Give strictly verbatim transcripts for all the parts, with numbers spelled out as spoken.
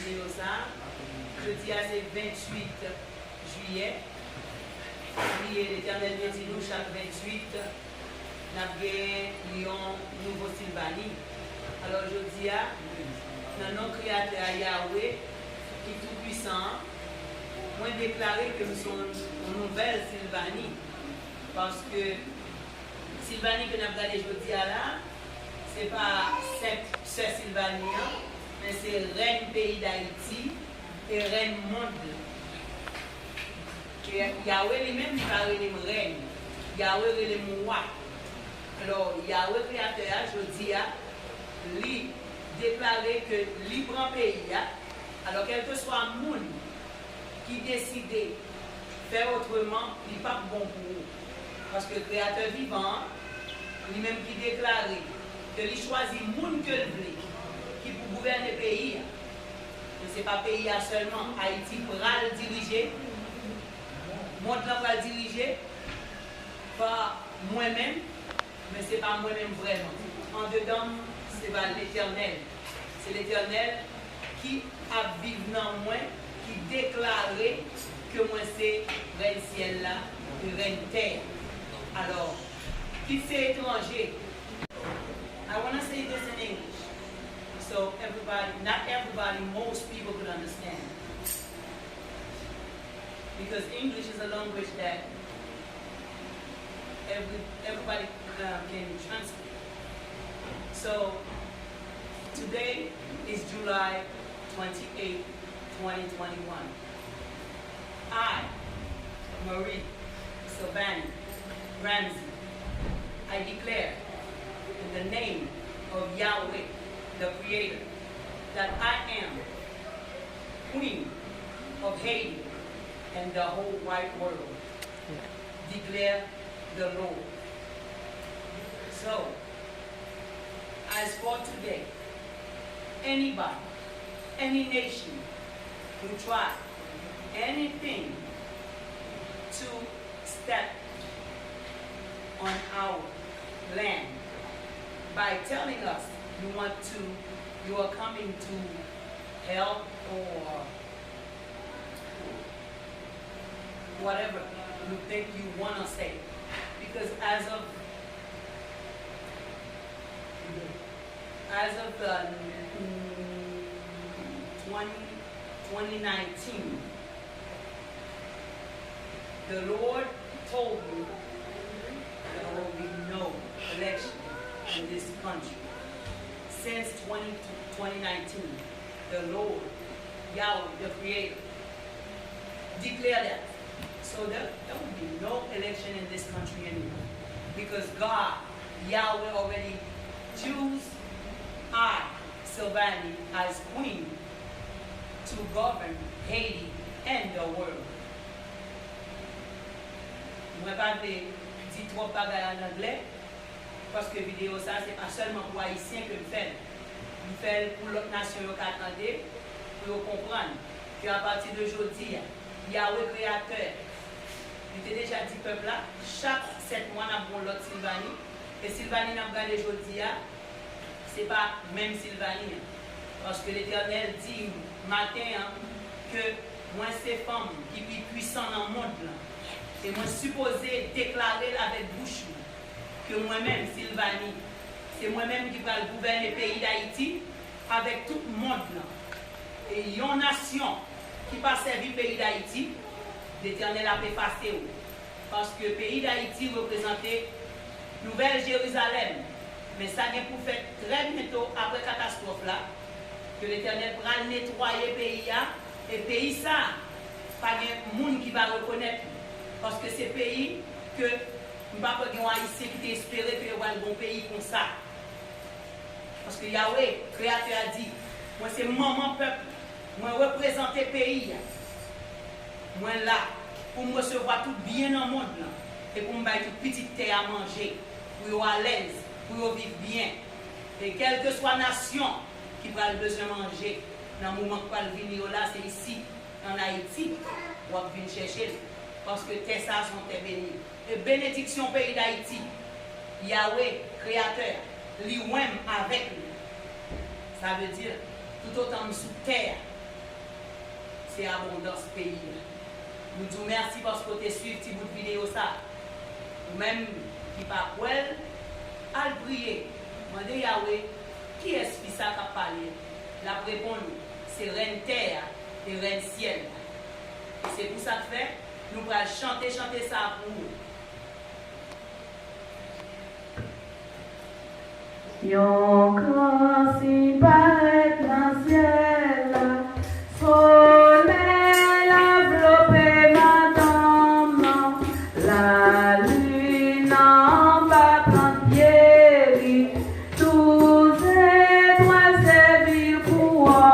Yo sa, jodi a se venntuit jiyè. Bliye, Letènèl te di nou chak venntuit, n ap gen yon nouvo Silvani. Alò, jodi a, nan non Kreyatè a, Yawe, ki tou pwisan an, mwen deklare ke m se yon, yon nouvèl Silvani. Paske Silvani ke n ap gade jodi a la, se pa senp sè Silvani an, men se rèn peyi Dayiti e rèn mond lan. E Yawe li menm, li pa rele m rèn. Yawe rele m wa. Alò, Yawe Kreyatè a, jodi a, li deklare ke li pran peyi a. Alò, kèlkeswa moun ki deside fè otreman, li p ap bon pou ou. Paske Kreyatè vivan an, li menm ki deklare ke li chwazi moun ke l vle ki pou gouvène peyi a. Men se pa peyi a sèlman, Ayiti pral dirije, mond lan pral dirije pa mwen menm, men se pa mwen menm vrèman. Andedan m, se pa Letènèl. Se Letènèl ki ap viv nan mwen, ki deklare ke mwen se rèn syèl la, e rèn tè a. Alò, kit se etranje. I wanna say this in English. So everybody, not everybody, most people could understand. Because English is a language that every, everybody, um, can translate. So today is July twenty-eighth, twenty twenty-one. I, Marie Sylvanie Ramsey, I declare in the name of Yahweh, the Creator, that I am Queen of Haiti and the whole wide world, declare the Lord. So, as for today, anybody, any nation who try anything to step on our land by telling us you want to, you are coming to help or whatever you think you wanna say. Because as of as of the mm, twenty, twenty nineteen, the Lord told me there will be no election in this country. Since twenty, twenty nineteen, the Lord, Yahweh, the Creator, declare that. So there, there will be no election in this country anymore. Because God, Yahweh already choose I, Sylvanie, as queen to govern Haiti and the world. Mwen pa vle di twòp bagay an anglè, paske videyo sa se pa sèlman pou Ayisyen ke m fè l. M fè l pou lòt nasyon yo ka tande, pou yo konprann ke apati de jodi a, Yahweh Kreyatè, li te deja di pèp la, chak sèt mwa n ap gen yon lòt Silvani, e Silvani n ap gade jodi a, se pa menm Silvani an. Paske Letènèl di m maten an ke mwen se fanm ki pi pwisan nan mond lan. E mwen sipoze deklare l avèk bouch mwen ke mwen menm, Silvani, se mwen menm ki pral gouvène peyi Dayiti avèk tout mond lan. E yon nasyon ki pa sèvi peyi Dayiti, Letènèl ap efase w. Paske peyi Dayiti reprezante Nouvèl Jerizalèm. Men sa gen pou fèt trè byento apre katastwòf la, ke Letènèl pral netwaye peyi a, e peyi sa a, pa gen moun ki va rekonèt li. Paske se peyi ke m pa kwè gen yon Ayisyen ki te espere ke yo pral gen yon peyi konsa. Paske Yahweh, Kreyatè a di, mwen se manman pèp, mwen reprezante peyi a. Mwen la pou m resevwa tout byen nan mond lan e pou m bay tout pitit tè a manje, pou yo alèz, pou yo viv byen. E kèlkeswa nasyon ki pral bezwen manje nan moman k pral vini yo la, se isi, ann Ayiti, w ap vin chèche l. Paske tè sa a se yon tè beni. E benediksyon peyi Dayiti, Yahweh, Kreyatè a, li wè m avèk li. Sa vle di, toutotan m sou tè a, se abondans peyi a. Nou di w mèsi paske w te swiv ti bout videyo sa. Ou menm ki pa kwè l, al priye. Mande Yawe, kiyès fi sa k ap pale? L ap reponn ou, se rèn tè a e rèn syèl la. E se pou sa k fè, nou pral chante chante sa pou ou. Yon gran siy parèt nan syèl la, solèy la vlope madanm nan, lalin nan pa pran pye li, douz etwal sèvi l pou wò.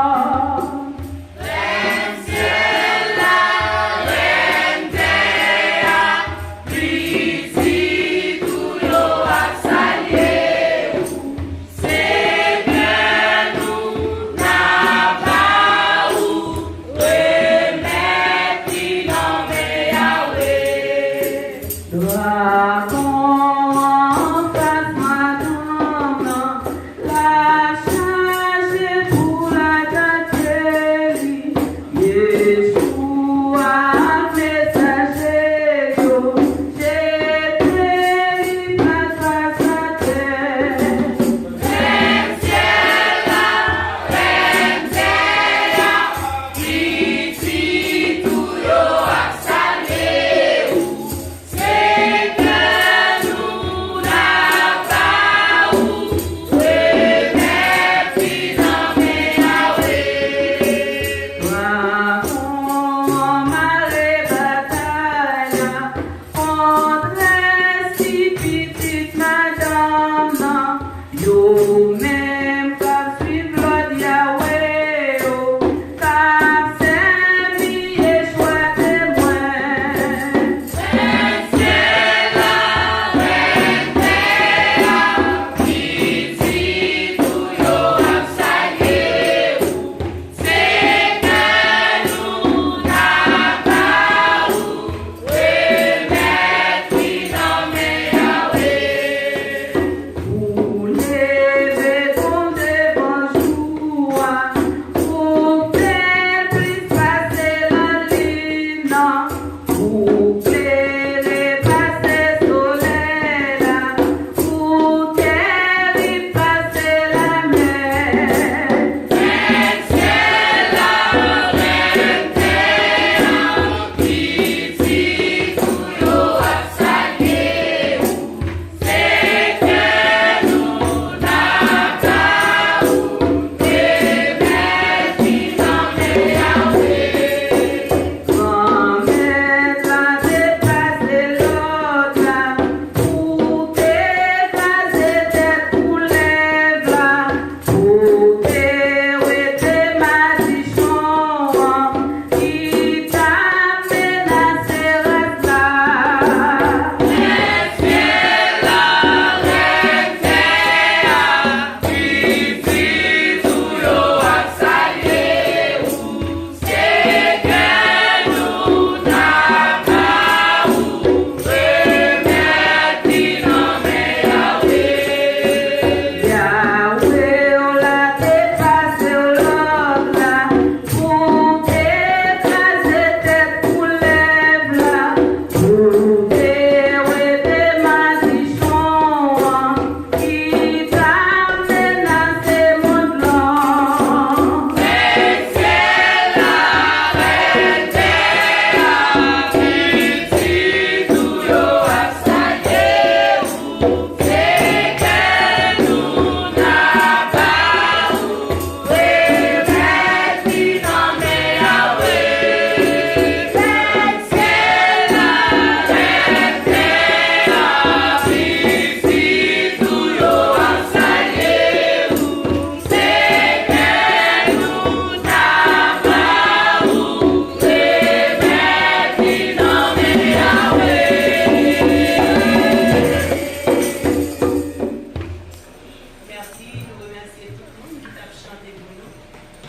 Rèn syèl la, rèn tè a, pitit ou yo ap salye ou. Senyè nou, n ap ba ou remèt ki nan men Yawe. Dragon an fas madanm nan, l ap chache pou l atake li. Yeshua ak mesaje yo jete li plat fas atè. Rèn syèl la, rèn tè a, pitit ou yo ap salye ou. Senyè nou, n ap ba ou remèt ki nan men Yawe. Dragon an mare batay la, kontrè si pitit madanm nan. Yo menm k ap swiv lòd Yawe yo, k ap sèvi Yeshua temwen. Rèn syèl la, rèn tè a, pitit ou yo ap salye ou. Senyè nou, n ap ba ou remèt ki nan men Yawe. Ou leve tonbe devan jou a, ou bèl plis pase lalin nan, ou klere pase solèy la, ou tèrib pase lamè. Rèn syèl la, rèn tè a, pitit ou yo ap salye ou. Senyè nou, n ap ba ou remèt ki nan men Yawe. Granmèt la te pase lòd la pou te kraze tèt koulèv la, pou te wete madichon an ki t ap menase ras la. Rèn syèl la, rèn tè a, pitit ou yo ap salye ou. Senyè nou, n ap ba ou remèt ki nan men Yawe. Yawe w la te pase w lòd la pou te kraze tèt koulèv la, pou te wete madichon an ki t ap menase mond lan. Rèn syèl la, rèn tè a, pitit ou yo ap salye ou. Senyè nou, n ap ba ou remèt ki nan men Yawe. Rèn syèl la, rèn tè a, pitit ou yo ap salye ou. Senyè nou, n ap ba ou remèt ki nan men Yawe. Mèsi, nou remèsye tout moun ki t ap chante pou nou.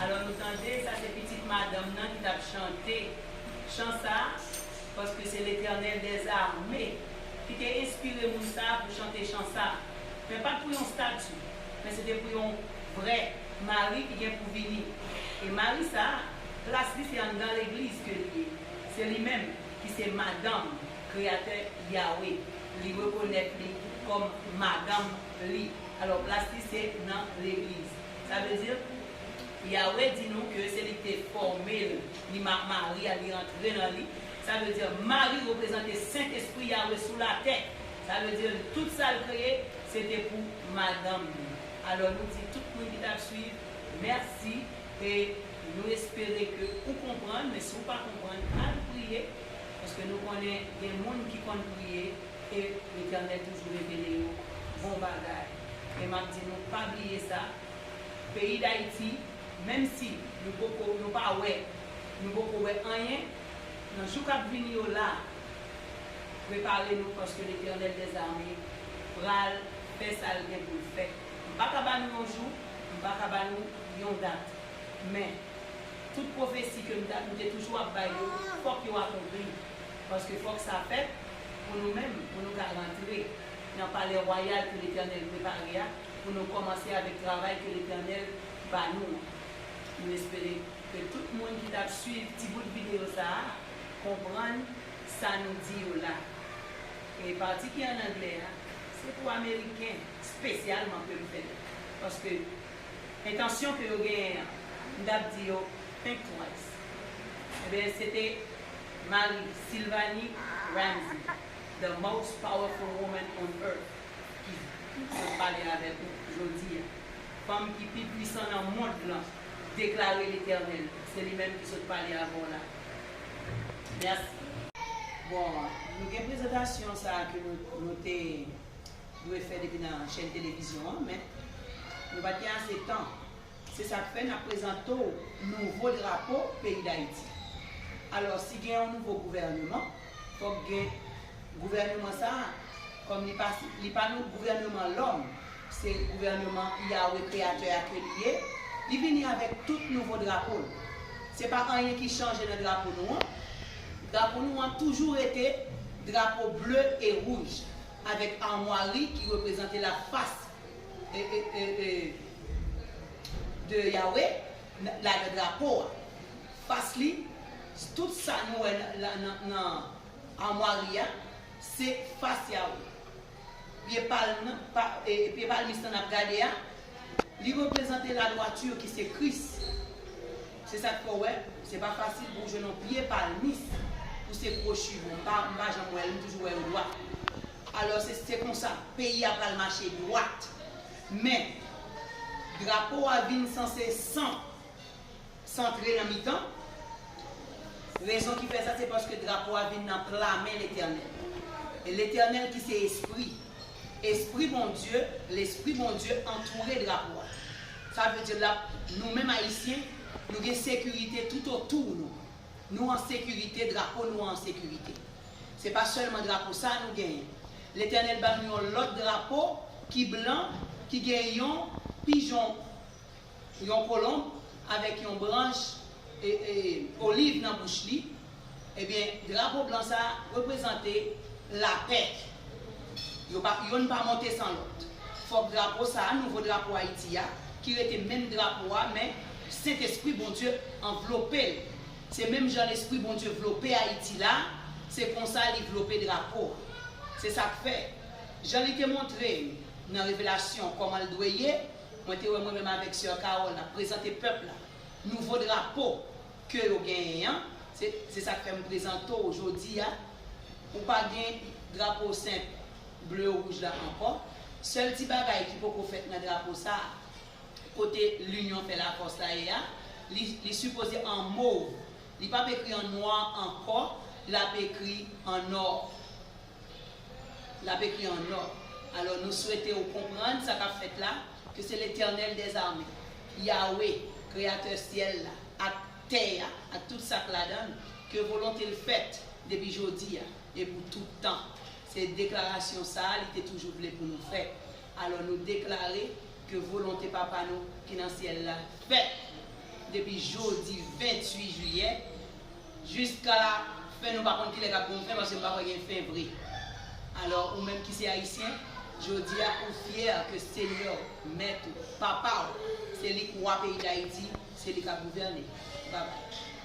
Alò, nou tande, sa se pitit madanm nan ki t ap chante chan sa a, paske se Letènèl dèzame ki te enspire moun sa a pou chante chan sa a. Men pa t pou yon estati, men se te pou yon vrè mari ki gen pou vini. E mari sa a, Plas li se anndan legliz ke li ye. Se li menm ki se madanm Kreyatè Yawe. Li rekonèt li kòm madanm li. Alò, plas li se nan legliz. Sa vle di, Yawe di nou ke se li ki te fòme l, li ma-, mari a, li rantre nan li. Sa vle di, mari reprezante Sentespri Yawe sou latè. Sa vle di, tout sa l kreye, se te pou madanm li. Alò, nou di tout moun ki t ap swiv, mèsi. E nou espere ke ou konprann, men si w pa konprann, al priye, paske nou konnen gen moun ki konn priye, e Letènèl toujou revele yo bon bagay. E m ap di nou, pa bliye sa, peyi Dayiti, menm si nou poko, nou pa wè, nou poko wè anyen, nan jou k ap vini yo la, prepare nou, paske Letènèl dèzame pral fè sa l gen pou l fè. M pa ka ba nou yon jou, m pa ka ba nou yon dat. Men, tout pwofesi ke m ta, m te toujou ap bay yo, fòk yo akonpli. Paske fòk sa fèt pou nou menm, pou nou ka rantre nan palè wayal ke Letènèl prepare a, pou nou kòmanse avèk travay ke Letènèl ba nou an. Nou espere ke tout moun ki t ap swiv ti bout videyo sa a konprann sa nou di yo la. E pati ki ann anglè a, se pou Ameriken espesyalman ke m fè l. Paske entansyon ke yo genyen an, m t ap di yo, think twice. Ebyen, se te Marie Sylvanie Ramsey, the most powerful woman on earth, ki sot pale avèk ou jodi a. Fanm ki pi pwisan nan mond lan, deklare Letènèl. Se li menm ki sot pale avè w la. Mèsi. Bon, nou gen prezantasyon sa a ke nou, nou te dwe fè depi nan chèn televizyon an, men nou pa t gen ase tan. Se sa k fè n ap prezante w nouvo drapo peyi Dayiti. Alò, si gen yon nouvo gouvèneman, fòk gen gouvèneman sa a, kòm li pa, li pa yon gouvèneman lòm, se gouvèneman Yawe Kreyatè a ke li ye, li vini avèk tout nouvo drapo l. Se pa anyen ki chanje nan drapo nou an. Drapo nou an toujou rete drapo ble e wouj, avèk amwari ki reprezante la fas e, e, e, e, de Yawe, n-, ladan drapo a. Fas li, tout sa nou wè nan, nan, nan, nan amwari a, se fas Yawe. Pye palm nan, pa, e, pye palmis lan n ap gade a, li reprezante ladwati ki se Kris. Se sa k fè w wè, se pa fasil pou w jwenn yon pye palmis pou se kwochi bon. M pa, m pa janm wè l, m toujou wè yo dwat. Alò, se, se konsa, peyi a pral mache dwat. Men, drapo a vin sanse san, santre nan mitan. Rezon ki fè sa, se paske drapo a vin nan pla men Letènèl. E Letènèl ki se Espri. Espri Bondye, Lespri Bondye antoure drapo a. Sa vle di la, nou menm Ayisyen, nou gen sekirite toutotou nou. Nou an sekirite, drapo nou an sekirite. Se pa sèlman drapo sa a nou genyen. Letènèl ba nou yon lòt drapo ki blan, ki gen yon pijon, yon kolonb avèk yon branch, e, e, oliv nan bouch li. Ebyen, drapo blan sa a reprezante lapè. Yo pa, yonn pa monte san lòt. Fòk drapo sa a, nouvo drapo Ayiti a, ki rete menm drapo a, men Sentespri Bondye anvlope l. Se menm jan Lespri Bondye vlope Ayiti la, se konsa li vlope drapo a. Se sa k fè, jan li te montre m nan revelasyon kòman l dwe ye, mwen te wè mwen menm avèk sè Carole n ap prezante pèp la nouvo drapo ke yo genyen an. Se, se sa k fè m prezante w jodi a. Ou pa gen drapo senp ble wouj la ankò. Sèl ti bagay ki poko fèt nan drapo sa a, kote linyon fè lafòs la ye a, li, li sipoze an mov. Li p ap ekri an nwa ankò, l ap ekri an nò. L ap ekri an nò. Alò, nou swete w konprann sa k ap fèt la, ke se Letènèl dèzame, Yawe, Kreyatè syèl la, ak tè a, ak tout sa k ladan l, ke volonte l fèt depi jodi a e pou tout tan. Se deklarasyon sa a li te toujou vle pou nou fè. Alò, nou deklare ke volonte Papa nou ki nan syèl la fèt depi jodi venntuit jiyè, jiska la fen, nou pa konn kilè k ap gen fen, paske m pa kwè gen fen vre. Alò, ou menm ki se Ayisyen, jodi a, ou fyè ke Senyè w, Mèt ou, Papa w, se li k wa peyi Dayiti, se li k ap gouvène. Babay.